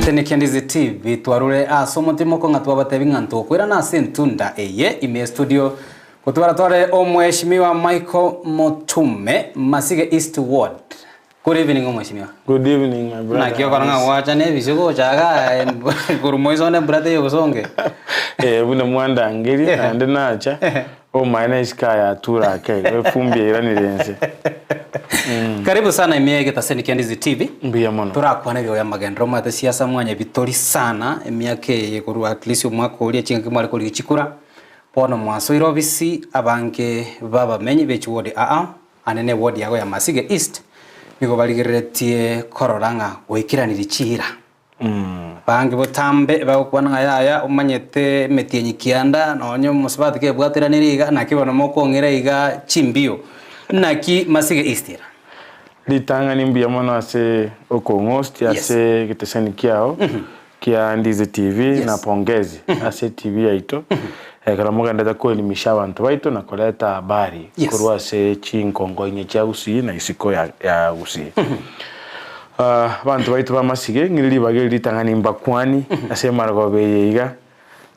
Egetaseni kia Ndizi TV twarure ase omotima okong'a twabatebi ng'a ntokoirana ase entunda eye ime estudio gotwara tware omweshimiwa Michael Mutume Masige East Ward. Good evening omweshimiwa. Good evening my brother. Naki okora ng'a gwacha na ebisio gocha igaa korwa moiso onde embura teiyo bosonge. Eh, buna mwandangeria naende nacha omaene isiko aya ature ake igo efumbi yairanire inse. Karibu sana ime egetaseni kia Ndizi TV. Mbuya mono. Torakwane igoro y'amagenderero omanyete siasa mwanya bitori sana emiaka eye korwa at least omwaka oria chingaki mware korigia chikura bono mwasoire obisi abange babamenyi be chiward aa ande ne ward yago ya Masige East nigo barigereretie korora ng'a goikeranirie chiira. Abange botambe bagokwana ng'a yaya omanyete emetienyi kianda nonye omosubati kebwateranire iga naki bono mokong'ira iga chimbio. Naki Masige East era? Ritang'ani mbuya mono ase okong'ost Yes. ase egeteseni kiao kia Ndizi TV Yes. na pongezi ase TV yaito ekero mogenderete koelimisha abanto baito na koreta habari Yes. korwa ase chinkongoinya chia Gusii na isiko ya ya Gusii. Ah, abanto baito ba Masige ng'ire ribaga eri ritang'ani mbakwani ase emarogoba eye iga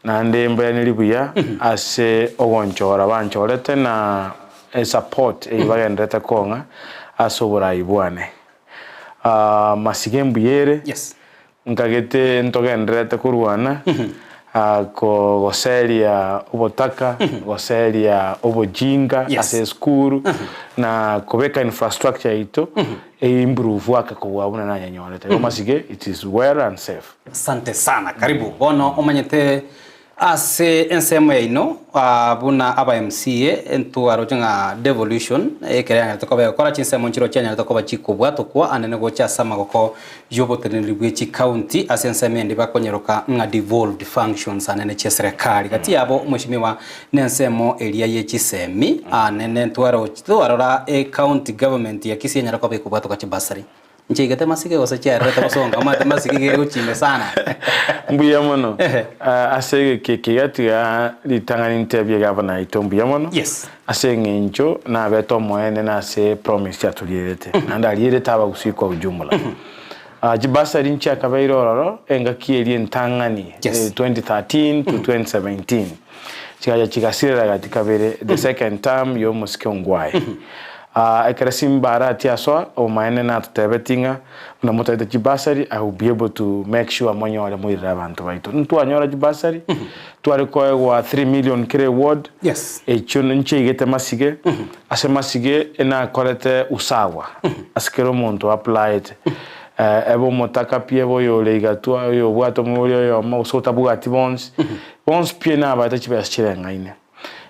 naende mbayaneri buya ase ogonchora banchorete na esupport eyio bagenderete kong'a ase oborai bwane. Ah, Masige mbuya ere. Yes. Nkagete ntogendererete korwana, goseria obotaka, goseria obojinga Yes. ase esukuru, na kobeka infrastructure yaito e improve ake kobua buna nanyenyorete. Igo masige it is well and safe. Asante sana, karibu. Bono omanyete Ase ensemo yaino, buna aba MCA, ntwaroche ng'a devolution ekero yanyarete koba egokora, chinsemo nchireo chianyarete koba chikobwatokwa anene gocha ase amagoko y'oboteneneri bwe chicounty ase ensemo ende bakonyeroka ng'a devolved functions anene chi'eserekari. Gati yabo mweshimiwa nensemo eria ye chisemi anene ntwaroche twarora ecounty government ya Kisii enyare koba ekobwatoka chibursary. Nchaigete masige gose chiarerete gosonga omanyete masige iga ere gochime sana. Mbuya mono. Ah, ase egeki eke iga tiga ritang'ani ntebie gavana yaito mbuya mono. Yes. Ase eng'encho nabete omoene ase promise atorierete naende arierete abagusii kwa ujumla. Ah, chibursary nchiakabeire ororo engaki eria entang'ani Yes. eh, 2013 to 2017 chigacha chigasirera gati kabere the second term ya omosike Ongwae. Aa, ekero Simba aratie asoa, obomaene natotebetie ng'a buna motaete chibursary, I will be able to make sure monyore moirere abanto baito. Ntwanyora chibursary, tware koegwa 3 million kera eward, Yes. echio nchiaigete masige, ase masige enakorete usawa ase kera omonto oapplyete, ebe omotaka pi, ebe oyore igatwa, oyobwate omobori oyomo, gose otabwati bonsi, bonsi pi nabaete chibesa chireng'aine.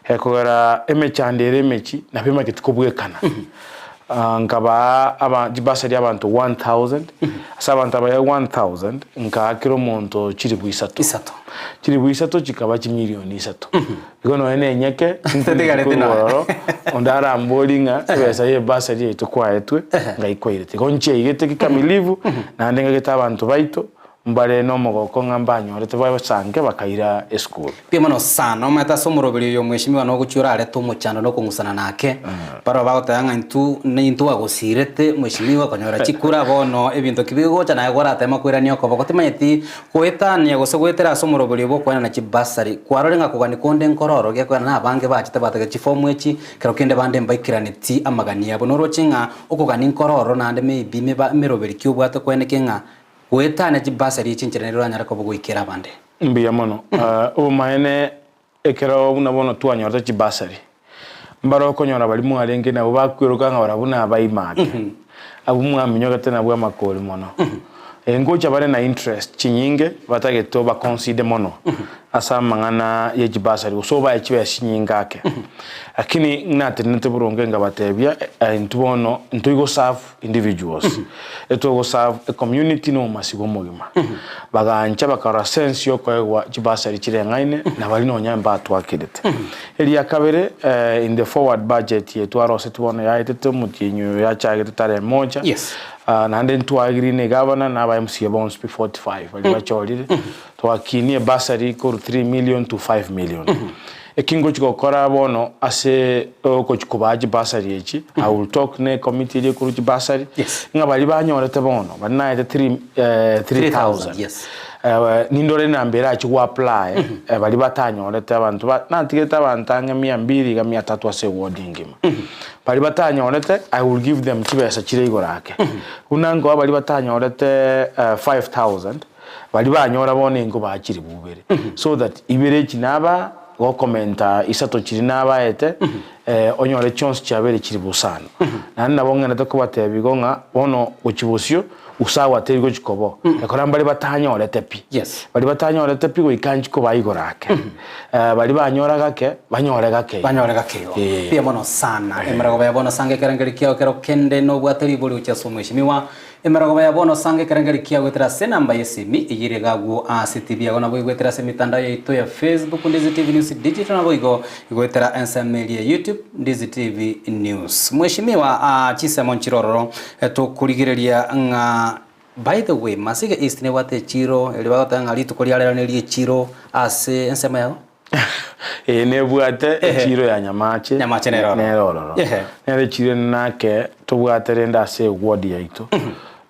Ekogera emechando ere emechi nabo emageti kobwekana. Ah, nkabaa aba chibasari abanto 1000, ase abanto abaya 1000 nkaa kera omonto chilifu isato. Isato. Chilifu isato chikaba chimilioni isato. Igo nonya na enyeke Tetigareti korwa nonya. ororo, onde arambori ng'a ebesa ya ebasari yaito kwaetwe ng'ai kwairete. Igo nchiaigete kikamilifu, naende ng'agete abanto baito Mbare nomogoko ng'a mbanyorete basange bakaira esukuru. Mbuya mono sana. Omanyete ase omoroberi oyo omweshimiwa nogochia orarete omochando na okong'usana nake. Barabwo bagoteba ng'a intwe nintwe agosirete mweshimiwa konyora chikura bono ebinto ki bigocha naye korateme koirania okoboko. Timanyeti goetania gose goetera ase omoroberi obo okoenana chibursary. Kwarorire ng'a kogania konde nkororo gekoenana na abange bachete batagete chiform echi kero kende bande mbaikeraneti amagani abo. Noroche ng'a okogania nkororo naende maybe meba emeroberi ki obwate koeneke ng'a Goetania chibasari echi enchera nere oranyare koba goikera abande. Mbuya mono. Obomaene ekero buna bono twanyorete chibasari, mbare okonyora baria mwarenge nabwo bakweroka ng'a barabwo nabaima ake, abwo mwaminyogete nabwo amakori mono. Ngocha bare na interest chinyinge batagete obaconsider mono ase amang'ana ye chibasari gose obae chibesa chinyinge ake. Lakini natenenete boronge nkabatebia intwe bono ntoi goserve individuals, etogoserve ecommunity na omomasigo omogima. Bagancha bakarora sense yokoegwa chibasari chireng'aine na baria nonya mbatwakerete. Eria kabere in the forward budget eye twarosetie bono yaetete omotienyi oyo yachagete tarehe moja, Yes. naende ntwaagirire na egavana na aba MCA bonsi pi 45 baria bachorire, twakinia ebasari korwa 3 million to 5 million. Eki ngochi gokora bono ase ogochi kobaa chibasari echi, I will talk ne ecommittee eria ekorwa chibasari, Yes. ng'a baria banyorete bono, baria naete three, eh, 3000, 3000, yes. eh, nindore enamba erachi go apply, eh, baria batanyorete abanto ba, natigete abanto ang'e mia mbiri iga mia tatu ase eward engima. Baria batanyorete, I will give them chibesa chire igoro ake. Buna nkoa baria batanyorete eh, 5000, Baria banyora bono engo bachire bubere, so that ibere echi naba gokomenta isato chiri nabaete, eh, onyore chionsi chiabeire chiri bosano. Naende nabo ng'endete kobatebia igo ng'a bono gochia bosio, usawa teri gochia koba oo. Ekero mbare batanyorete pi, Yes. baria batanyorete pi goika nchie kobaa igoro ake. Eh, baria banyora gake, banyore gake igo. Banyore gake igo. Eh. Mbuya mono sana. Emerogoba ya bono sanga ekerengeri kiao kero kende nobwate ribori gochia ase omweshimiwa. Emerogoba ya bono sanga ekerengeri kiao goetera ase enamba y'esimi eyio ere iga agwo ase TV yago naboigo goetera ase emitandao yaito ya Facebook Ndizi TV News Digital naboigo goetera ensemo eria ya YouTube Ndizi TV News. Mweshimiwa aa chinsemo nchire ororo tokorigereria ng'a by the way Masige East nebwate echiro eria bagoteba ng'a rituko ria rero nerie echiro ase ensemo yago? Eye nebwate echiro ya Nyamache, Nyamache nere ororo. nere ororo. Ehe. Nere echiro ene nake tobwate rende ase eward yaito.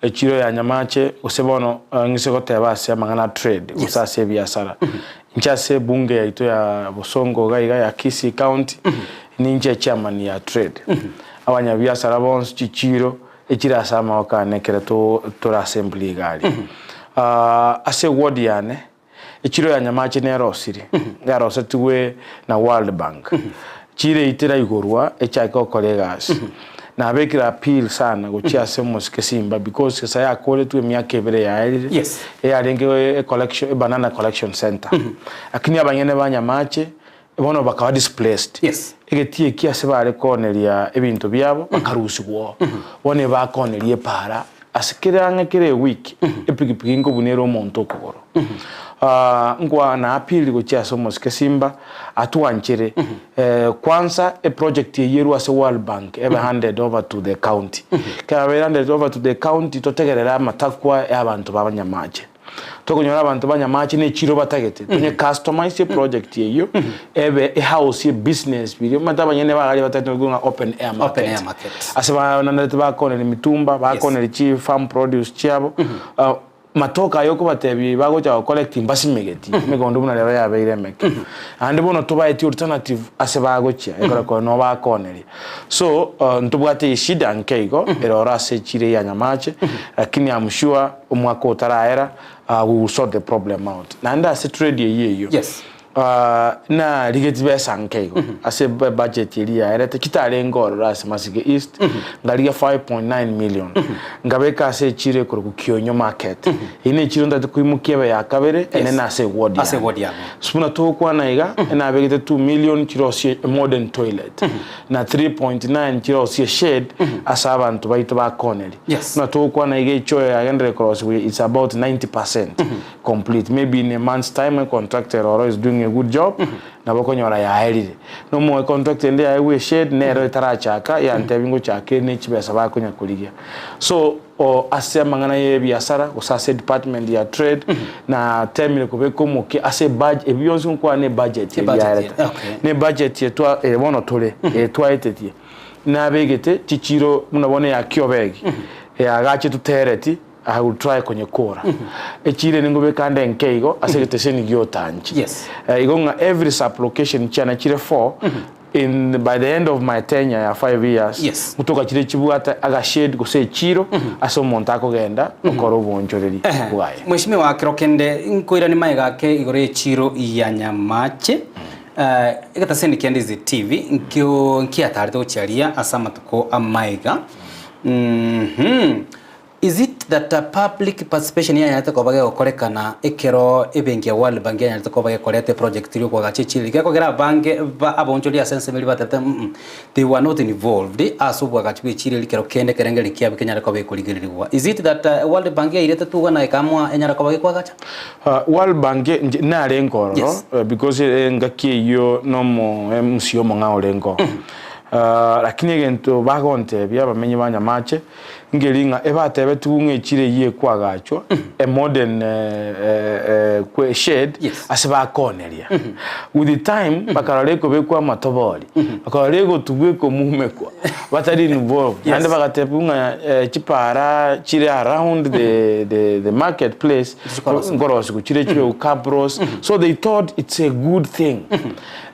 Echiro ya Nyamache gose bono eh, ng'ise goteba ase amang'ana a trade gose ase ebiasara. Inche ase ebunge yaito ya Bosongo iga iga ya Kisii County, ninche echairman ya trade. Abanyabiasara bonsi chichiro echire ase amaboko ane ekero to tore assembly iga aria. Ah, ase eward yane, Echiro ya Nyamache nerosirie, yarosetigwe na World Bank. Chire eyio teraigorwa echake gokora egasi. Nabekire appeal sana gochia ase omosike Simba because gesa yakoretwe emiaka ebere yaerire, Yes. eyarenge e collection, e banana collection center. Lakini abanyene ba Nyamache bono bakaba displaced. Yes. Egetii eki ase bare kooneria ebinto biabo bakarusigwa oo. Bono ebakooneria epaara ase kera ang'e kera ewiki, epikipiki nkobuna ere omonto okogoro. Nkwa na appeal gochia ase omosike Simba atwanchere kwanza eproject eyio erwe ase World Bank ebe handed over to the county. Ekero yabeire handed over to the county totegerere amatakwa ya abanto ba Nyamache. Tokonyora abanto ba Nyamache ne echiro batagete, tonye customize eproject eyio ebe ehouse ye business biria omanyete abanyene bagari batagete ng'a open air market. Open air market. Ase banarete bakoneria mitumba, bakoneria chi farm produce chiabo, matoke aya okobatebia bagocha go collect mbasimegeti, emegondo buna rero yabeire emeke. Naende bono tobaeti alternative ase bagochia ekero kore noo bakoneria. So ntobwate eshida nke igo ere oro ase echiro eye ya Nyamache, lakini am sure Omwaka otaraera, we will sort the problem out. Naende ase trade eyio eyio, Yes. narigetie besa nke igo ase ebudget eria yaerete chitarenge ororo ase Masige East, nkarigia 5.9 million, nkabeka ase echiro ekorokwa Kionyo Market. Eyio ne echiro ntagete koimokia ebe ya kabere, enene ase eward Ase yane. eward yabo. So buna togokwana iga, nabegete 2 million chirosie modern toilet, na 3.9 chirosie shade ase abanto baito bakoneria. Yes. Buna togokwana iga echoyo yagenderere korosigwa it's about 90% complete maybe in a month's time econtractor ere oro is doing a good job nabo okonyora yaerire. Nomoe contractor ende yaegwe eshade nero etarachaka yantebia ngochaka ere ne chibesa bakonya korigia. So o ase amang'ana ya ebiasara gose ase edepartment ya trade natemire kobeka omokia ase ebudget ebi bionsi ngokwana ne ebudget Ebudget, yaerete. okay. Ne ebudget etwa ere bono tore eye twaetetie. Nabegete chichiro buna bono eya Kiobegi, eagachetwe Tereti, I will try konyekora. Echiro ende ngobeka ande nke igo ase egeteseni gia Otanchi. Yes. Eh, igo ng'a every sub-location chiane chire four, in by the end of my tenure ya 5 years, Yes. ngotoka chire chibwate agashade gose echiro ase omonto akogenda okora oboonchoreri bwaye. Mweshimiwa kero kende nkoiranie magega ake igoro y'echiro ya Nyamache. Egetaseni kia Ndizi TV nkio nkiatarete gochia aria ase amatuko amaiga. Mhm. Is it that a public participation yanyarete koba gegokorekana ekero ebenki ya World Bank yanyarete koba gekoreta eproject eria okoagacha echiro gekogera abange ba abaonchoria ase ensemo eria batebete mm they were not involved ase oboagachi bwe echiro eria kero kende ekerengerio kiabo kenyare koba gekorigererigwa. Is it that World Bank yairete tuga na ekaamua enyare koba gekoagacha? World Bank inche narenge ororo Yes. because engaki eyio nomo MC omong'ao orenge oo. Lakini egento bagontebia abamenyi ba Nyamache, Nkeri ng'a ebatebetigwe ng'a echiro eyio ekwagachwa, a modern shed, ase bakooneria. With the time, bakarora ekobekwa amatobori, bakarora egotugwa ekomumekwa, batari involved. Naende bagatebigwa ng'a chipara chire around the market place, nkorosigwa chire chire cabros, so they thought it's a good thing.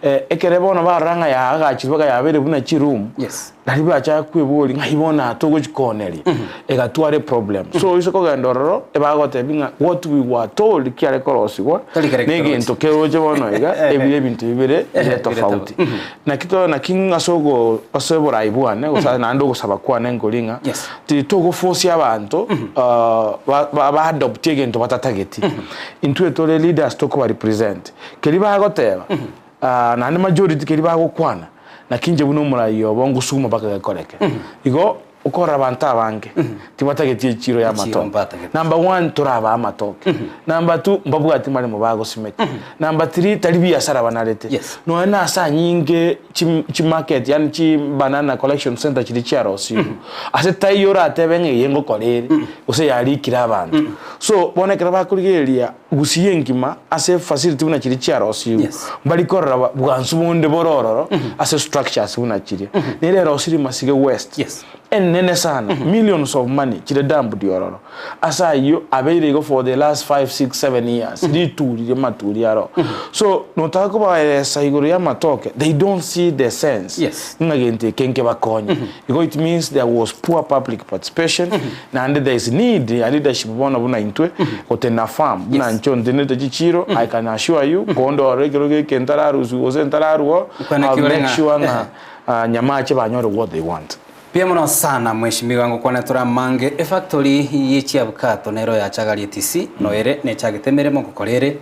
Ekere bono barora ng'a yaagachirwe mpaka yabeire buna chiroom, Nario bachaka kweboria, Ng'ai bono aa togochia kooneria? Egatwara eproblem. So oise kogenda ororo, ebagotebia ng'a what we were told kiare korosigwa, Tari kere na egento keroche bono iga, ebire ebinto bibere bire tofauti. Naki to naki ase ogo ase oborai bwane gose naende ogosaba kwane nkori ng'a, Yes. titogoforce abanto ba ba ba adopt egento batatageti. Intwe tore leaders tokoba represent. Keria bagoteba, naende majority keria bagokwana, Naki inche buna omoraia obo ngosuguma mpaka gekoreke. Igo okorora abanto abange tibatageti echiro ya Echiro amatoke. mbatagete. Number one torabaa amatoke. Number two mbabwati maremo bagosimeka. Number three tari biasara banarete. Yes. Nonya na ase anyinge chi chimarket yaani chi banana collection center chiria chiarosiwe ase taiyo oratebe ng'a eye ngokora ere gose yarikire abanto. So bono ekero bakorigereria Gusii engima ase facility buna chiria chiarosiigwe, Yes. mbari korora bwansu bonde bore ororo ase structures buna chiria. Nere erosirie Masige West, Yes. enene sana, millions of money chire dumped ororo. Ase ayio abeire igo for the last 5, 6, 7 years, rituri riamaturi aro. So notaka kobaeresa igoro y'amatoke, they don't see the sense Yes. ng'a gento eke nkebakonye. Igo it means there was poor public participation, naende there is need ya leadership bono buna intwe gotena firm buna Yes. inche ontenete chichiro I can assure you konde ororo ekero geke ntararusiwa gose ntararuo Okwana I'll ki ore make ng'a- sure ng'a ah, Nyamache banyore what they want. Mbuya mono sana mheshimiwa ngokwane tore amange efactory ye chiabukato nero yachagarie TC noere nechagete emeremo ngokora ere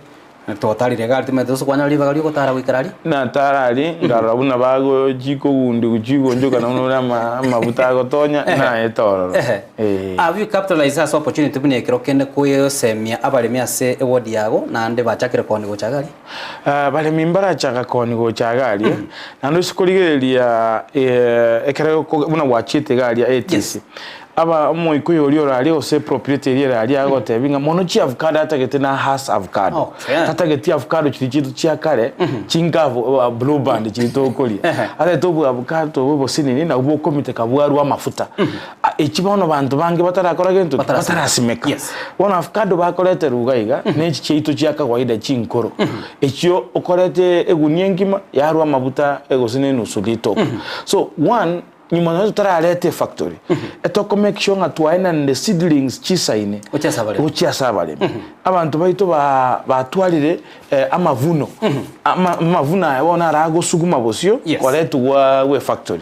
Twatarire egari timanyete gose kwanyora ribaga ri'ogotara goikera aria. Natara aria, nkarora buna bagochia kogundia gochia gonchoka buna ore amabuta agotonya, naete ororo. Ee. Have you capitalized ase opportunity buna ekero kende koyosemia abaremi ase eward yago naende bachakire koonia gocha iga aria? Baremi mbarachaka koonia gocha iga aria, naende ase korigereria ekero buna gwachiete iga aria ATC, Yes. Aba omoikuyu oria ore aria gose propriety eria ere aria agotebia ng'a mono chiavocado atagete na Hass avocado. Okay. Tatageti avocado chiria chiaito chia kare chinkavu blue band chiria tokoria. Atagete obo avocado obo obosinini nabwo bokomiteka bwarwa amafuta. Echi bono banto bange batarakora gento ki? Batarasimeka. Batarasimeka. Yes. Bono avocado bakoretera iga iga na echi chiaito chia kawaida chinkoro. Echio okoreta egunia engima yarwa amabuta gose na enusu ritoke. So one. Nyuma nonya totarareta efactory, etoko make sure ng'a twaenanire seedlings chisaine Gochia ase abaremi. gochia ase abaremi. Abanto baito ba batwarire amavuno, ama amavuno aya bono aragosuguma bosio Yes. koretwa gwa gwa efactory.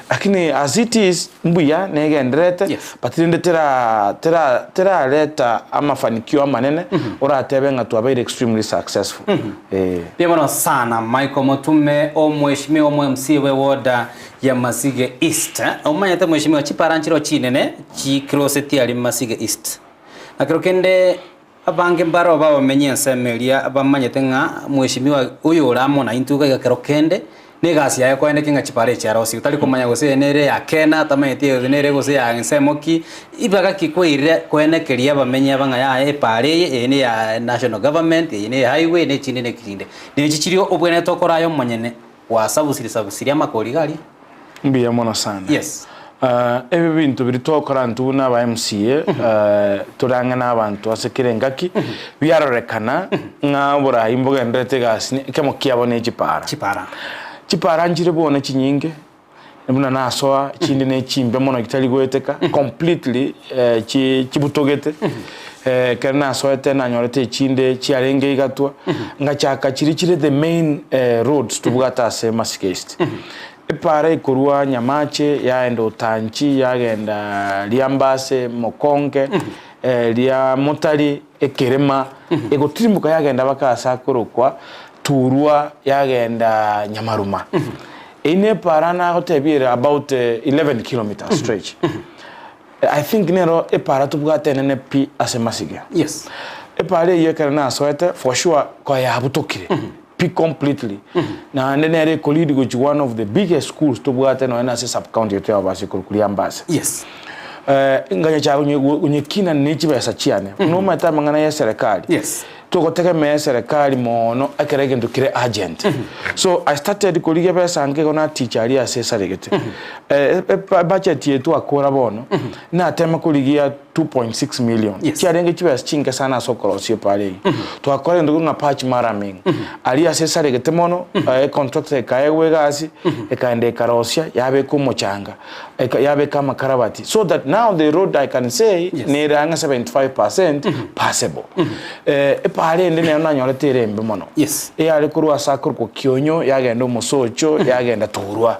Lakini as it is mbuya negendererete Yes. but rende tera tera terareta amafanikio amanene oratebe ng'a twabeire extremely successful eh. Mbuya mono sana Michael Motume omweshimiwa omo MC bwe ward ya Masige East. Omanyete mweshimiwa chipara nchiro chinene chikiroseti aria Masige East. Na kero kende abange mbaro babamenye ensemo eria bamanyete ng'a mweshimiwa oyo ore amo naintwe iga iga kero kende na egasi yaye koendekia ng'a chipara echi arosiwe. Tari komanya gose eye nere ya Kena, tamanyeti eye nere gose ya ensemo ki, ibaga ki kwairire koenekeria abamenyi aba ng'a yaya epara eye, eye ne ya national government, eye ne ya highway na echinde na echinde. Na echi chiria obwenerete okore aye omonyene. Gwasabusire sabusirie amakori iga aria. Mbuya mono sana. Yes. Ebi binto biria twakora intwe buna aba MCA tore ang'e na abanto ase kera engaki, biarorekana ng'a oborai mbogendererete egasi ekemo kiabo ne chipara. Chipara. Chipara nchire bono chinyinge, buna nasoa chinde ne chimbe mono chitari goeteka completely chi chibutogete, ekero nasoete nanyorete echinde chiarenge igatwa, ngachaka chiria chire the main roads tobwate ase Masika East. Epaara ekorwa Nyamache yaenda Otanchi yagenda Riambase, Mokonge, ria Motari, Ekerema, egotirimboka yagenda mpaka ase akorokwa Turwa yagenda Nyamaruma. Eyio nepaara nagotebia ere about 11 kilometres stretch. I think nero epaara tobwate enene pi ase Masige. Yes. Epaara eyio ekero nasoete for sure koyabutokire pi completely. Naende nere eko lead gochia one of the biggest schools tobwate nonya nase sub county yaito ya Obaso ekorokwa Riambase. Yes. Nganyechaka konyekina ne chibesa chiane. Buna omanyete amang'ana ya eserekari. Yes. Togotegemea eserekari mono ekero egento kere urgent. So I started korigia ebesa nke igo naticha aria ase esaregete. Ebudget eye twakora bono, natema korigia 2.6 million. Yes. Chiarenge chibesa chinke sana ase okorosia epara eyio. Twakora egento ng'a patch maramming. Aria ase esaregete mono, econtractor ekaegwa egasi, ekaenda ekarosia, yabeka omochanga, eka yabeka amakarabati. So that now the road I can say, Yes. nere ang'e 75% passable. Epara ende nero nanyorete ere embe mono. Yes. Eyare korwa ase akorokwa Kionyo, yagenda Omosocho, yagenda Torwa.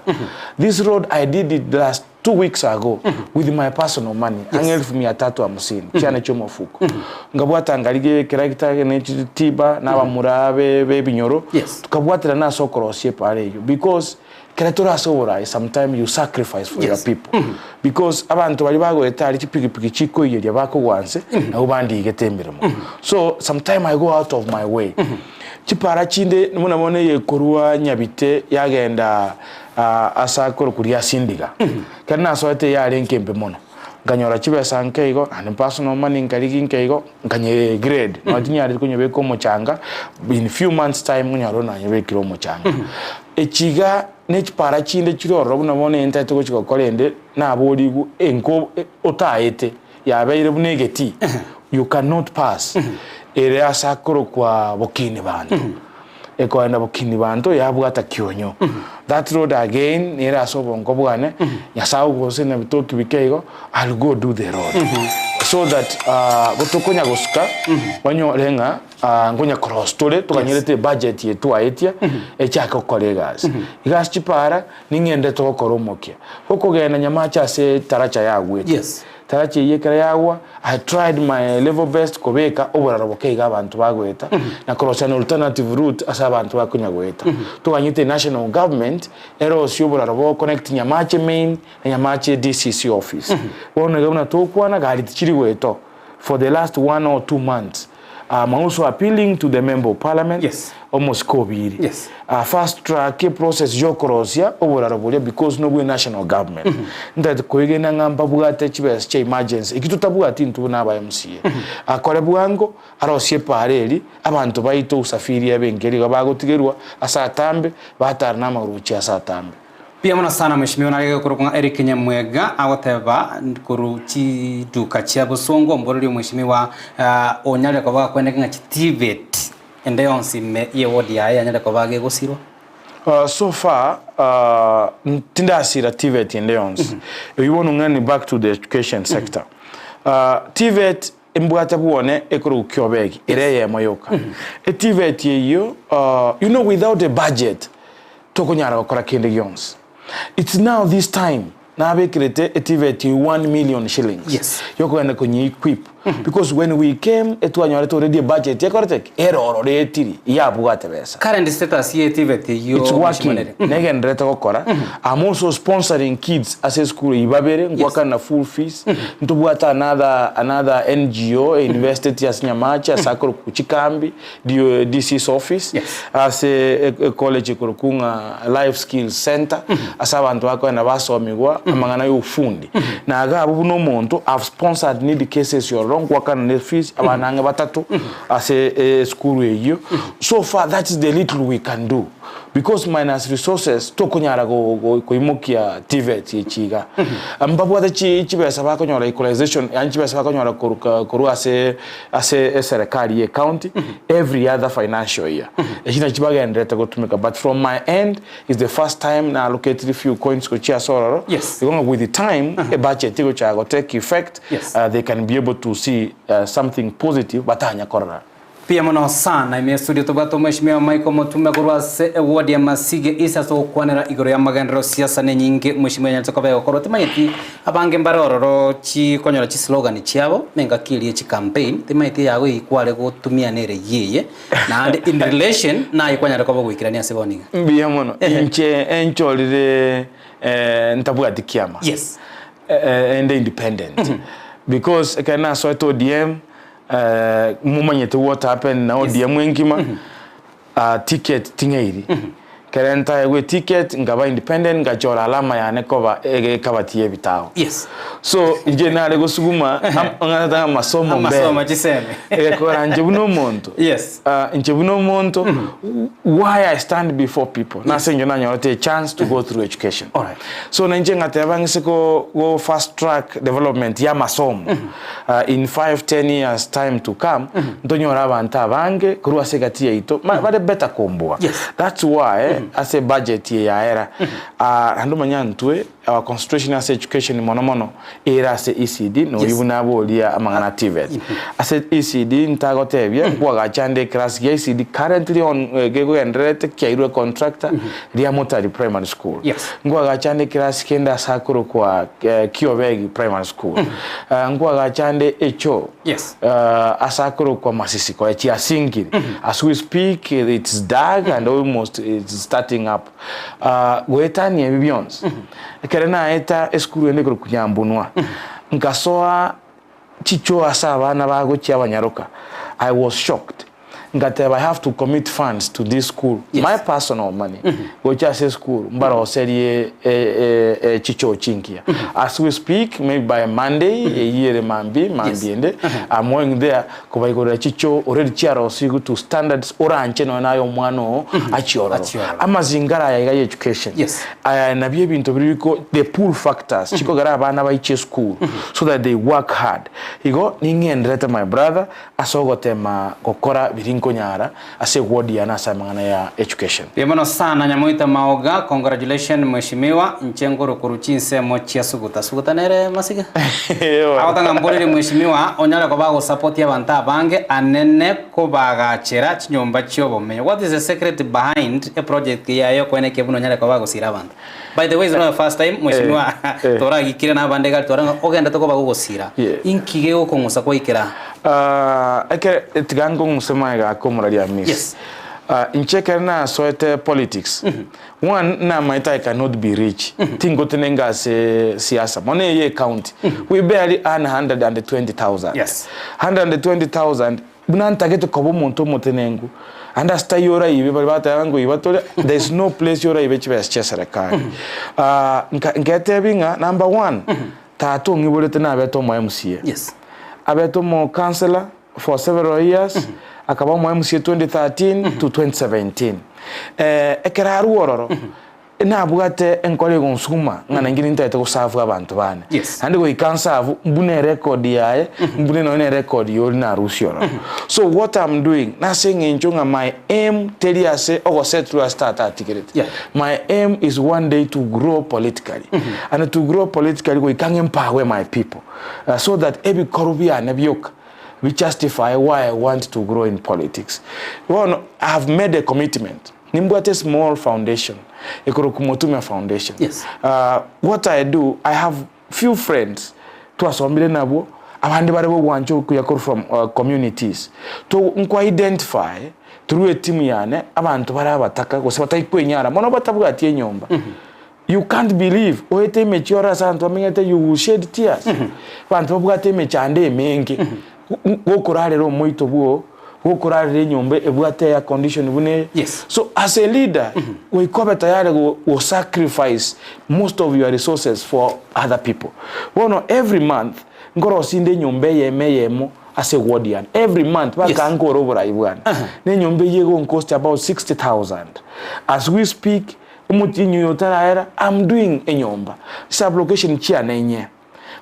This road I did it last 2 weeks ago with my personal money, ang'e elfu mia tatu hamsini chiane chiomofuko. Nkabwata nkarigia ekeragita ne chitiba na abamura be ebinyoro, tukabwaterana ase okorosia epara eyio because ekero tore ase oborai sometime you sacrifice for your people because abanto baria bagoeta aria chipigipigi chikoiyeria bakogwa nse nabwo bandigete emeremo. So sometime I go out of my way. Chipara chinde buna bono eyekorwa Nyabite yagenda ase akorokwa Riasindiga, ekero nasoete yarenge embe mono, nkanyora chibesa nke igo, naende personal money nkarigia nke igo, nkanye grade, nonya tinyareti konyebeka omochanga, in few months time nkonyora bono nanyebekire omochanga. Echi iga ne chipara chinde chire ororo buna bono ntagete gochia gokora ende, naborigwe enko otaete, yabeire buna egetii, you cannot pass, ere ase akorokwa bokini banto. Ekoenda bokini banto yabwata kionyo. That road again nere ase obongo bwane, Nyasaye ogose na bitoki bike igo, I'll go do the road. So that gotokonya gosuka, onyore ng'a nkonya cross tore, tokanyerete ebudget eye twaetia, echake gokora egasi. Iga ase chipara, ning'endete gokora omokia. Gokogenda Nyamache ase etaracha yagwete. Taracha eyio ekero yagwa, I tried my level best kobeka oboraro boke iga abanto bagoeta, na korosia an alternative route ase abanto bakonya goeta. Toganyete national government erosie oboraro bo connect Nyamache main na Nyamache DCC office. Bono iga buna togokwana gari tichiri goeta oo for the last 1 or 2 months. I'm also appealing to the member of parliament omosike Obiri fast track eprocess yokorosia oboraro boria because nobwe national government. Ntagete koegena ng'a mbabwate chibesa chia emergency eki totabwati intwe buna aba MCA. Akore bwango arosie epara eri abanto baito usafiri ebe enke iga bagotigerwa ase atambe batara namagoro gochia ase atambe. Mbuya mono sana mweshimiwa nare gokorokwa ng'a Eric Nyamwega agoteba korwa chiduka chia bosongo omborori omweshimiwa onyare koba gakweneke ng'a chitibet ende yonsi ime ye ward yaye yanyare koba gegosirwa. So far tindasira TVET ende yonsi. Eywo bono ng'ani back to the education sector. TVET embwate bwone ekorokwa Kiobegi ere eyemo yoka. ETVET eyio you know without a budget tokonyara gokora kende gionsi. It's now this time nabekerete eTVET eyio 1 million shillings yokogenda konye equip because when we came etwanyorete already ebudget ekorete ki? Ere ororo etiri yabwate besa. Current status ye TVET eyio It's working, negendererete gokora. I'm also sponsoring kids ase esukuru eyio babere, nkoakana na full fees. Ntobwate another another NGO einvesteti ase Nyamache ase akorokwa Chikambi DC's office ase ecollege ekorokwa ng'a Life Skills Centre ase abanto bakogenda basomigwa amang'ana ya obufundi. Na iga abwo buna omonto I've sponsored needy cases ororo nkoakana ne fees abana ang'e batato ase esukuru eyio. So far that is the little we can do because minus resources tokonyara koimokia TVETs echi iga. Mbabwate chibesa bakonyora equalization yaani chibesa bakonyora korwa ase ase eserekari ye county every other financial year. Echi nachi bagendererete gotumeka but from my end is the first time na allocatire few coins gochia ase ororo igo ng'a with the time ebudget egochaka go take effect they can be able to see something positive batanya korora. Mbuya mono sana. Ime estudio tobwate omweshimiwa Michael Mutume korwa ase eward ya Masige East ase ogokwanera igoro y'amagenderero siasa nenyinge mweshimiwa anyarete koba egokorwa timanyeti abange mbare ororo chikonyora chislogan chiabo nengaki eria ye chicampaign timanyeti eyago eyio kware gotumia nere eyio eye naende in relation naye kwanyarire koba ogoikerania ase bono iga. Mbuya mono. Inche enchorire ntabwati kiama. Ende independent because ekero nasoete ODM Momanyete what happened na ODM enkima, ticket ting'eiri. Kere ntaegwe eticket nkaba independent ngachora alama yane koba egekabati y'ebitabu. Yes. So inche nare gosuguma ng'anete ng'a amasomo mbere. Amasomo chisemi. Egekora inche buna omonto. Yes. Ah, inche buna omonto why I stand before people nase eng'encho nanyorete a chance to go through education. Alright. So na inche ngateba ng'ise ko go fast track development ya amasomo ah, in 5, 10 years time to come ntonyore abanto abange korwa ase egati yaito ma- bare better kombua. Yes. That's why ase budget eye yaera ah, naende omanye ntwe our concentration ase education mono mono ere ase ECD noria Yes. buna aboria amang'ana a TVET. Ase ECD ntagotebia nkwagacha ande eclass gia ECD currently on eh, gekogendererete kiairwe contractor ria Motari Primary School. Yes. Nkwagacha ande eclass kende ase akorokwa eh, Kiobegi Primary School. Eh, nkwagacha ande echoo Yes. uh, ase akorokwa Masisi koe chiasinkire. As we speak it's dark and almost it's starting up. Uh, goetania ebi bionsi ekere naeta esukuru ende ekorokwa Nyambunwa nkasoa chichoo ase abana bagochia abanyaroka I was shocked ngateba I have to commit funds to this school Yes. my personal money gocha ase esukuru mbaroserie eh, eh, chichoo chinkiya as we speak maybe by Monday eyio ere mambi mambi Yes. ende I'm going there Kobaigorera chichoo already chiarosigwe to standards oranche nonya naye omwana oo achie ororo. Achie ororo. Amazingara aya iga ya education. Yes. Aya nabio ebinto biria biko the pull factors chikogera abana baiche esukuru so that they work hard. Igo ning'enderete my brother ase ogotema gokora biria nkonyara ase eward yane ase amang'ana ya education. Mbuya mono sana Nyamoita Maoga, congratulation mheshimiwa, inche nkorwa chinsemo chia Suguta. Suguta nere Masiga? Agotanga mborere mheshimiwa onyare koba agosupport abanto abange anene kobagachera chinyomba chiobomenyo. What is the secret behind a project yaye okoenekia buna onyare koba agosira abanto? By the way it's not the first time mheshimiwa toragikire na abande iga twarora ng'a ogendete koba gogosira. Inki gegokong'usa kwaikera aa? Ah, ekere tiga nkong'use magega ake omoraria Miss. Yes. Ah, inche ekere nasoete politics, one namaete I cannot be rich, tingotenenga ase siasa, mono eye ecounty, we barely earn 120,000. Yes. 120,000 buna ntagete koba omonto omotenengu, ande ase taiyo oraibe baria bateba ngoiba tore, there is no place oraibe chibesa chia serikali. Ah, nka nketebi ng'a number one, tata ong'iborete nabete omo MCA. Yes. Abete omo councillor for several years, akaba omo MCA 2013 to 2017. Eh, ekero arwa ororo, nabwate enkoro egonsuguma ng'a nainche nintagete goserve abanto bane. Yes. Naende goika nserve, mbune erecord yaye, mbune nonye na erecord ya oria narusia ororo. So what I'm doing, nase eng'encho ng'a my aim teri ase ogosettle ase tata atigerete. Yeah. My aim is one day to grow politically. And to grow politically goika ng'a empower my people. So that ebikorwa biane bioka bi justify why I want to grow in politics. Bono I have made a commitment. Nimbwate a small foundation ekorokwa Motumia Foundation. Yes. What I do, I have few friends twasomire nabwo, abande bare bogwancha okuya korwa from communities. To nko identify through etimu yane abanto bare abataka gose batari kwenyara mono batabwati enyomba. You can't believe oete emechie ore ase abanto bamenyete you will shed tears. Abanto babwate emechando emenge gokorarera omoito bwo gokorarera enyomba ebwate air condition buna eye. Yes. So as a leader goika obe tayari go go sacrifice most of your resources for other people. Bono every month nkorosia inde enyomba eyemo eyemo ase eward yane every month Yes. baka nkore oborai bwane. Na enyomba eyio egonkost about 60,000. As we speak Omotienyi oyo otaraera, am doing enyomba, sub-location chiane inye.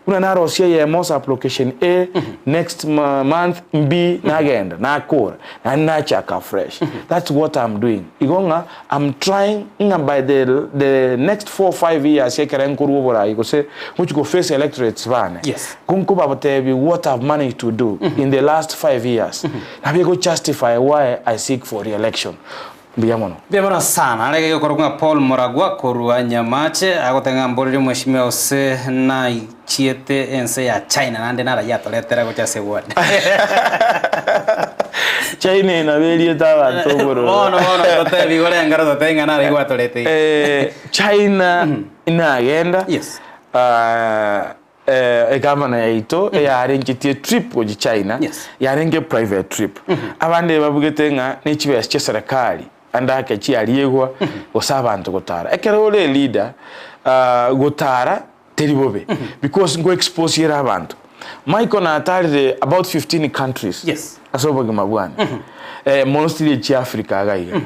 Buna narosia eyemo sub-location A, next month B, nagenda, nakora, naende nachaka afresh. That's what am doing. Igo ng'a am trying ng'a by the the next 4, 5 years ekere nkorwa oborai gose ngochi go face electorates bane, Yes. ko nkobatebi what I've managed to do in the last 5 years, nabo ego justify why I seek for re-election. Mbuya mono. Mbuya mono sana. Are gekorokwa ng'a Paul Muragwa korwa Nyamache agoteba ng'a mborerie omweshimiwa gose naichiete ense ya China naende narayia atoretera gocha ase ward. China eye nabo eriete abanto obororo. Bono bono totebi igoro engero totebi ng'a narayia gwatoreteire. Eh, China inagenda Yes. ah, Egavana yaito eyarengetie trip gochia China, Yes. yarenge private trip. Abande babugete ng'a ne chibesa chia serikali. ande ake chiariegwa gose abanto gotara. Ekero ore eleader gotara teri bobe because nko expose ere abanto. Michael natarire about 15 countries ase obogima bwane mostly echia Africa iga iga.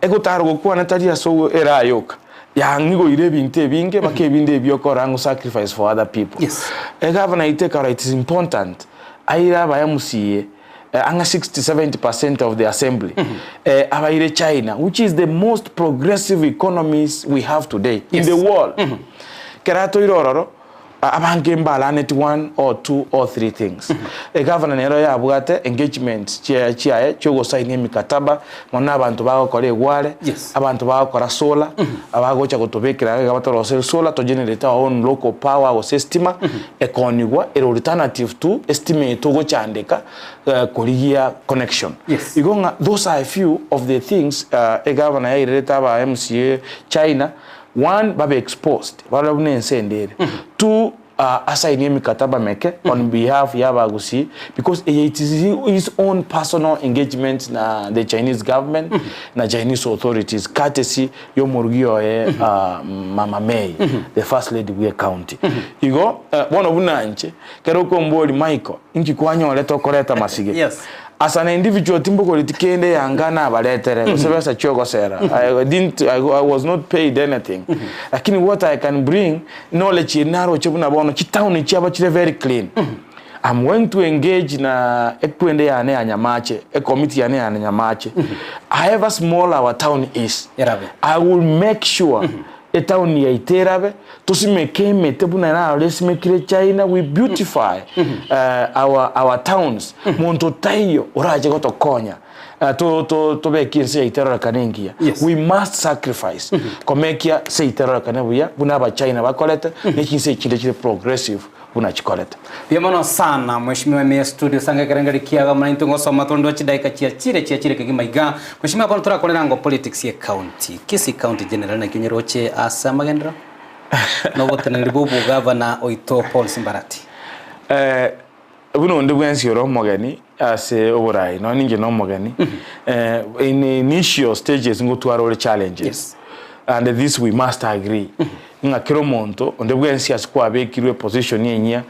Egotara gokwana tari ase eraha yoka yang'igoire ebinto ebinge mpaka ebinde ebi okora ng'o sacrifice for other people. Egavana yaito ekarora it is important aire aba MCA ang'e 60, 70 percent of the assembly abaire China which is the most progressive economies we have today in the world. Ekero atoire ororo abange mbalaneti one or two or three things. Egavana nero yabwate engagements chiaye chiogosaini emikataba mono na abanto bagokora egware, abanto bagokora solar, abagocha gotobekera iga batorosere solar to generate our own local power gose estima, Ekonigwa ere alternative to estima eye togochandeka korigia connection. Igo ng'a those are a few of the things egavana yairerete aba MCA China, one babe exposed barore buna ense ende ere, two asainie emikataba meke on behalf ya abagusii because eye it is his own personal engagement na the Chinese government na Chinese authorities courtesy y'omorugi oye Mama May, the first lady bwe county. Igo bono buna inche, kero okomboria Michael, inki kwanyorete okoreta masige? Yes. As an individual timbogoreti kende yanga nabaretere gose besa chiogosera. I didn't, I, I was not paid anything. Lakini what I can bring, knowledge eri naroche buna bono chitown chiabo chire very clean. I'm going to engage na ekwende yane ya Nyamache, ecommittee yane ya Nyamache. However small our town is, Erabe. I will make sure etown yaito erabe, tosimeke emete buna narora esimekire China, we beautify our, our towns. Monto taiyo orache gotokonya to, to, tobeke ense yaito erorekane engiya. Yes. We must sacrifice komekia se yaito erorekane buya buna abachina bakorete, ne chinse echinde chire progressive. buna chikorete. Mbuya mono sana Mheshimiwa ime studio sanga ekerengeri kiago muna intwe ngosoma tondwa chidaika chiachire chiachire kegima iga. Mheshimiwa bono torakorera ngo politics ye county. Kisii county general naki onyeroche ase amagenderero na oboteneneri bwa obogavana oito Paul Simbarati. Eh, buna onde bwensi ore omogeni ase oborai, nonya ninche nomogeni, eh, in initial stages ngotwara ore challenges. Yes. And this we must agree. Ng'a kera omonto onde bwensi ase kwabekirwe eposition enyia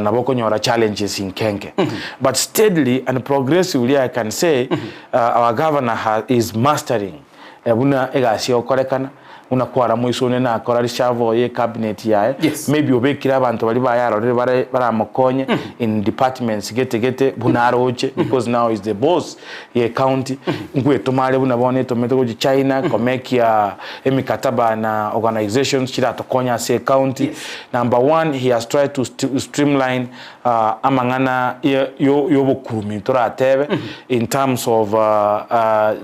nabo okonyora challenges inkenke. But steadily and progressively I can say our governor has is mastering buna egasi egokorekana, buna kwara moiso onde nakora reshuffle ye cabinet yaye, Yes. maybe obekire abanto baria bayarorire bare baramokonye in departments gete gete buna aroche because now is the boss ye county, nkwetoma are buna bono etomete gochia China komekia emikataba na organisations chiratokonye ase ecounty. Yes. Number one, he has tried to streamline amang'ana yobokurumi toratebe in terms of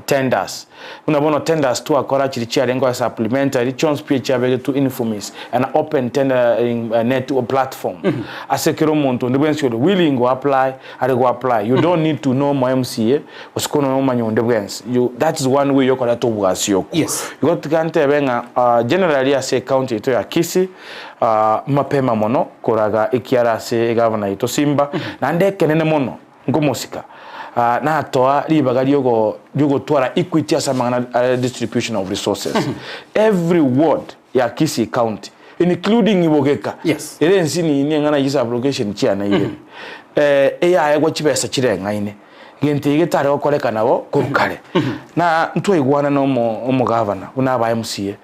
tenders. Buna bono tenders twakora chiria chiarenge ase supplementary chionsi pi echiabegetwe informis an open tendering net platform ase kera omonto onde bwensi ore willing go apply are go apply. You don't need to know omo MCA gose kono omanye onde bwensi. You, that is one way yokoreta obwasi okwo. Yes. Igo tiga ntebe ng'a generally ase ecounty yaito ya Kisii mapema mono koraga ekiara ase egavana yaito Simba naende ekenene mono nkomosika natoa ribaga riogo riogotwara equity ase amang'ana a distribution of resources. Every ward ya Kisii county including Ibogeka Yes. ere ensinini eng'ana ye sublocation chiane ibere eyaegwa chibesa chireng'aine gento eke getare gokoreka nabo korwa kare. Na ntwaigwana na omo omogavana buna aba MCA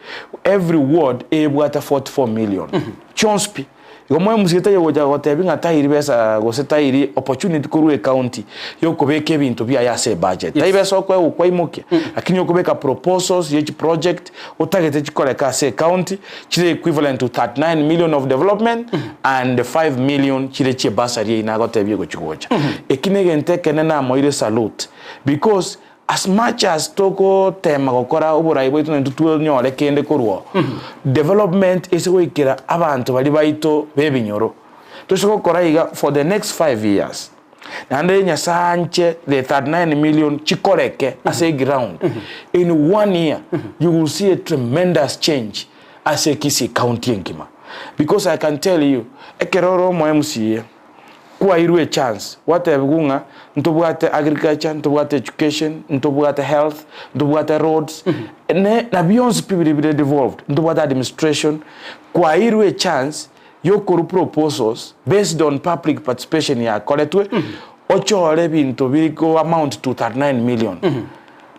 every ward ebwate 44 million chionsi pi. Igo mo MCA taiyo gocha gotebia ng'a tairi besa gose tairi opportunity korwa ecounty yokobeka ebinto biaye ase ebudget. Yes. Tai besa okoegwa kwaimokia, lakini okobeka proposals ye chiproject otagete chikoreke ase ecounty chire equivalent to 39 million of development and 5 million chire chie bursary eyio nagotebia egochi gocha. Eki na egento ekenene namoire salute because as much as togotema gokora oborai bwaito naintwe twonyore kende korwa oo, development ase goikera abanto baria baito b'ebinyoro. Toise gokora iga for the next 5 years, naende Nyasaye anche the 39 million chikoreke ase eground, in one year you will see a tremendous change ase Kisii county engima. Because I can tell you, ekero ore omo MCA, Kwairwe echance, gwatebigwa ng'a ntobwate agriculture, ntobwate education, ntobwate health, ntobwate roads, ne na bionsi pi bire bire devolved, ntobwate administration, kwairwe echance yokorwa proposals based on public participation yakoretwe, ochore ebinto biri go amount to 39 million.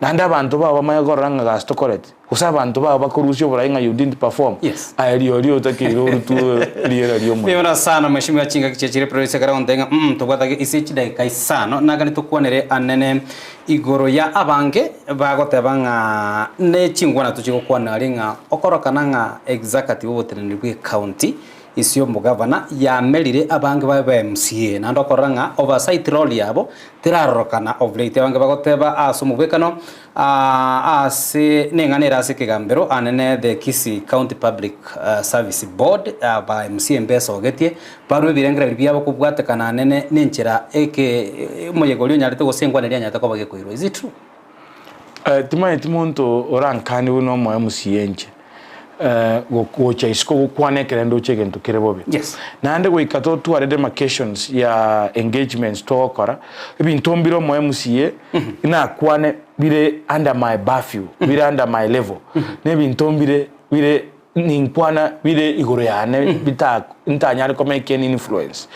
Naende abanto bao bamanye korora ng'a gasi tokoreti, gose abanto bao bakorusia oborai ng'a you didn't perform, Yes. aye rirorio otakeire orutwe riera ri'omoika. Mbuya sana mheshimiwa chingaki chiachire producer ekero agontebia ng'a mm tobwate ase chidakika isano nagani tokwanere anene igoro ya abange bagoteba ng'a ne chingwana tochia gokwana aria ng'a okorokana ng'a executive oboteneneri bwe ecounty Ase omogavana yamerire abange babe ba MCA, naende okorora ng'a oversight role yabo terarorokana of late. Abange bagoteba ase omobwekano ase neng'ana ere ase ekegambero anene the Kisii County Public Service Board aba MCA mbesogetie barue ebirengererio biabo kobwatekana anene nenchera eke omoyega oria onyarete gose engwana eria yanyarete koba gekoirwa. Is it true? Timanyeti monto orankanie buna omo MCA inche. gocha isiko gokwana ekere ndoche egento kere bobe. Yes. Naende goika totware demarcations ya engagements togokora, ebinto mbire omo MCA nakwane bire under my purview, bire under my level, na ebinto mbire bire ninkwana bire igoro yane bita ntanyare ko make any influence.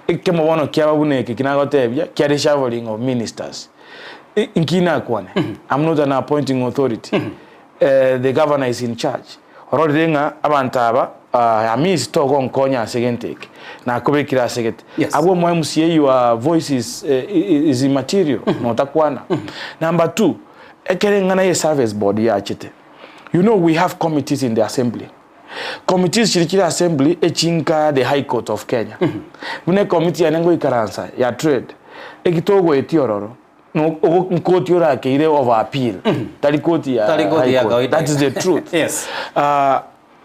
Ekemo bono kiaba buna eke eki nagotebia, kia reshuffling of ministers, inki nakwane? I'm not an appointing authority. The governor is in charge. Ororire ng'a abanto aba Hamisi togonkonya ase egento eke, nakobekire ase gete. Yes. Abwo omo MCA your voice is, is immaterial, notakwana. Number two, ekero eng'ana ye service board yachete, you know we have committees in the assembly. Committees chiria chire assembly echinka the high court of Kenya. Buna ecommittee yane ngoikaransa ya trade, eki togoetia ororo, Nkoti orakeire of appeal tari koti ya Tari koti High ya Court. kawaida. That is the truth. Yes. Ah,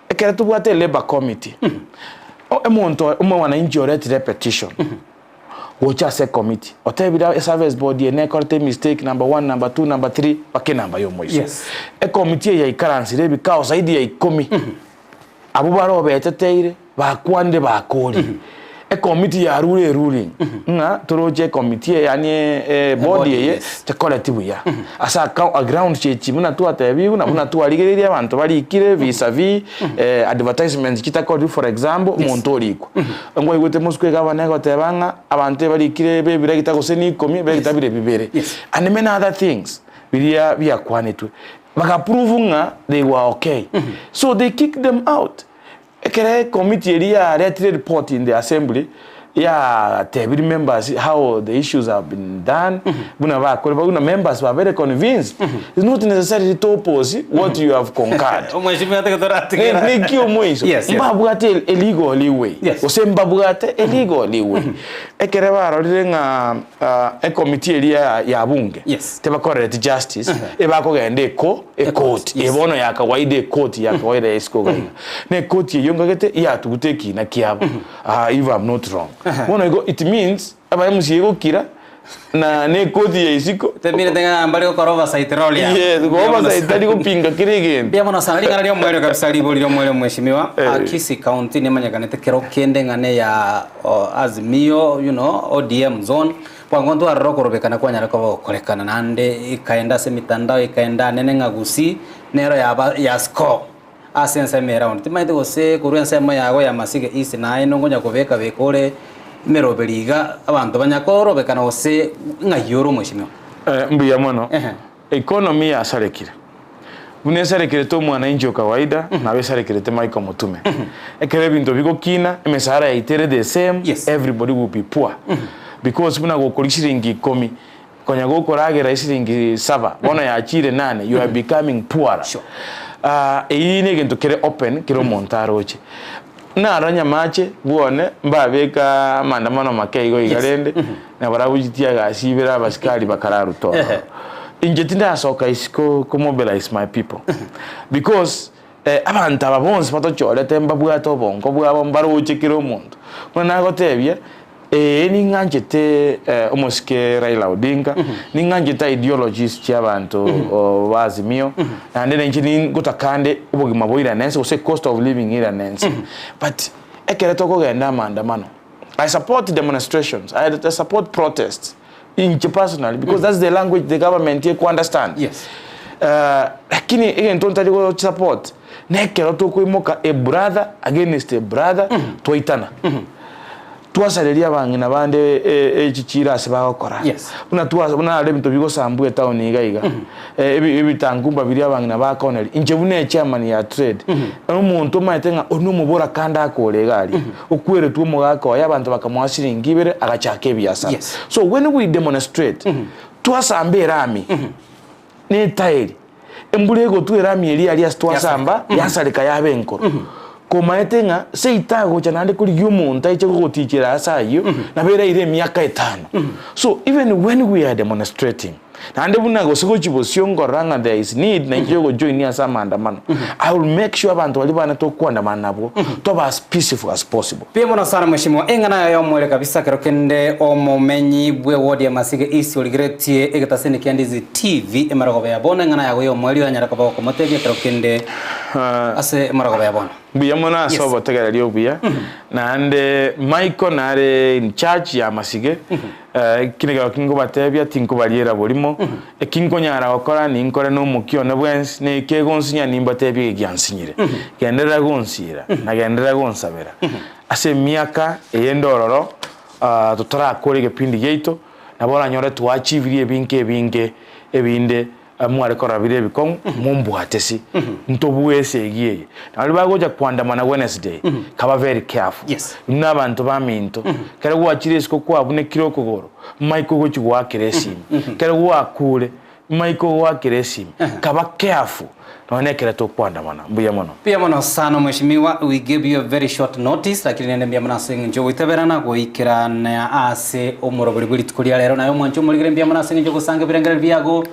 ekero tobwate labour committee omonto omwananchi oretire petition gocha ase ecommittee otebire eservice board eye nekorete emistake number one, number two, number three mpaka enamba ya omoiso. Yes. Ecommittee eye yaikaransire ebikao zaidi ya ikomi Abwo barobeteteire bakwanire bakorire. Ekomiti yarure eruling ng'a toroche ekomiti eye yaani ebodi eye tekoreti buya. Ase aka grounds echi buna twatebigwe na buna twarigereirie abanto barikire vis a vis advertisements chitakorire for example omonto orikwa. Nkwaigwete mosike egavana egoteba ng'a abanto ebarikire bebiregita gose ni ikomi ebiregita bire bibere and many other things biria biakwanetwe. Baka prove ng'a they were okay. So they kicked them out. Ekere committee eria yaretire report in the assembly, yatebirie members how the issues have been done, buna bakore, buna members babere convinced, it's not necessarily to oppose what you have concurred. Omweshimiwa ate toratigera. Neki omoiso, Yes, yes. mbabwate a legal leeway, Yes. gose mbabwate a legal leeway. Ekere barorire ng'a Ecommittee eria ya bunge Yes. tebakorereti justice ebakogenda eko ekoti Yes. eye bono ya kawaida ekoti ya kawaida ya isiko iga iga na ekoti eyio ngagete yatugute ekina kiabo ah if I'm not wrong bono igo it means aba MCA egokira na na ekoti ya isiko Teminete ng'a mbari gokora oversight role yabo. yes Mbuya mono oversight sana. tari gopinga kera egento Mbuya mono sana ring'ana ria omoerio kabisa ribori ria omoerio mheshimiwa Eh. Ah, Kisii County nemanyekanete kero kende ng'a neya Azimio, you know, ODM zone, bwango ntwarora okorobekana kwanyara koba gokorekana naende ekaenda ase emitandao ekaenda anene ng'a Gusii nero yaba ya score ase ensemo ere round. Timanyeti gose korwa ensemo yago ya Masige East naye nongonya kobeka beka ore emeroberi iga abanto banya korobekana gose ng'ai ore omweshimiwa? Mbuya mono. Ehe. Economy yasarekire. Buna esarekerete omwananchi o kawaida, nabo esarekerete Michael Mutume. Ekero ebinto bigokina, emesahara yaito ere the same, Yes. everybody will be poor. Because buna gokoria shilingi ikomi, konya gokoragera eshilingi saba, bono yachire nane, you are becoming poorer. Sure. Ah, eyio ne egento kere open, kera omonto aroche. Naro nyamache bwone mbabeka amaandamano make igo iga Yes. rende, na barabwo chitiagasi ibere abasikari bakararuta ororo. Ehe. Inche tindasoka isiko ko mobilize my people because eh, abanto aba bonsi batochorete mbabwate obongo bwabo mbaroche kera omonto. Buna nagotebia, ee ning'anchete eh, omosike Raila Odinga, ning'anchete ideologies chia abanto oh, ba Azimio, naende nainche ningotaka nde obogima boirane ense gose cost of living irane ense. But ekero tokogenda amaandamano. I support demonstrations, I support protests inche personally because that's the language the government eku understand. Yes. Lakini egento ntari go support nekero tokoimoka a brother against a brother twaitana. Twasareria abang'ina bande echichiro ase bagokora. Yes. Buna twa buna naro ebinto bigosambwa etown iga iga. Ebi ebitangumba biria abang'ina bakoneria. Inche buna echairman ya trade, omonto omanyete ng'a oyio nomobora kande akore iga aria, okweretwe omogaka oye abanto bakamoa siringi ibere agachaka ebiasara. Yes. So when we demonstrate, twasamba erami, na etaeri, embura egotwa erami eria aria ase twasamba, yasareka yaba enkoro. Komaete ng'a seito agocha naende korigia omonto aiche gogotichera ase ayio, nabo eraire emiaka etano. So even when we are demonstrating, naende buna gose gochia bosio nkorora ng'a there is need nainche yogojoinia ase amaandamano, I will make sure abanto baria bane tokoandamana nabwo, tobe as peaceful as possible. Mbuya mono sana mheshimiwa, eng'ana yaye omoerio kabisa kero kende omomenyi bwe ward ya Masige East origeretie egetaseni kia Ndizi TV emarogoba ya bono eng'ana yago yomoerio yanyare koba gokomotebia kero kende ase emarogoba ya bono. Mbuya mono ase Yes. obotegereri obuya, naende Michael nare in charge ya Masige, Eki nekero kingobatebia, tinkobariera borimo, eki nkonyara gokora ninkore nomokia one bwensi, na eki egonsinya nimbatebie ege giansinyire. Genderera gonsiira, na genderera gonsabera. Ase emiaka eye ende ororo, totarakora egepindi giaito, nabo oranyore twaachivirie ebinto ebinge ebinde Mware korora bire ebikong'u, mombwate si, ntobue esegi eye. Na baria bagocha koandamana Wednesday, kaba very careful. Yes. Inwe na abanto baminto, ekero gwachire isiko kwabunekire okogoro, mmaike ogochia goakera esimi. Ekero gwakure, mmaike ogoakera esimi. Kaba careful nonya na ekero tokoandamana. Mbuya mono. Mbuya mono sana mheshimiwa, we gave you a very short notice lakini rende mbuya mono ase eng'encho yogoitaberana goikerana ase omorobori bwe rituko ria rero. Naye omwanche omorigere mbuya mono ase eng'encho yogosanga ebirengererio biago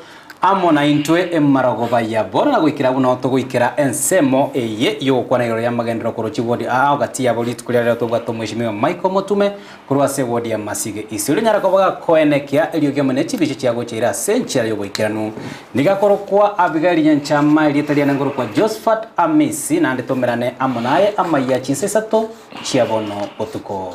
amo naintwe emarogoba ya bono na goikera buna togoikera ensemo eye y'ogokwana igoro y'amagenderero korwa chiwodi aa gati yabo rituko ria rero tobwate omweshimiwa Michael Motume korwa ase ewodi ya Masige East oria onyare koba gakoenekia eriogi amo ne chibicha chiagocha ire ase enchera y'oboikeranu. Nigo akorokwa Abigaili Nyanchama erieta riane nkorokwa Josphat Amisi naende tomerane amo naye amaiya chinsa isato chia bono botuko.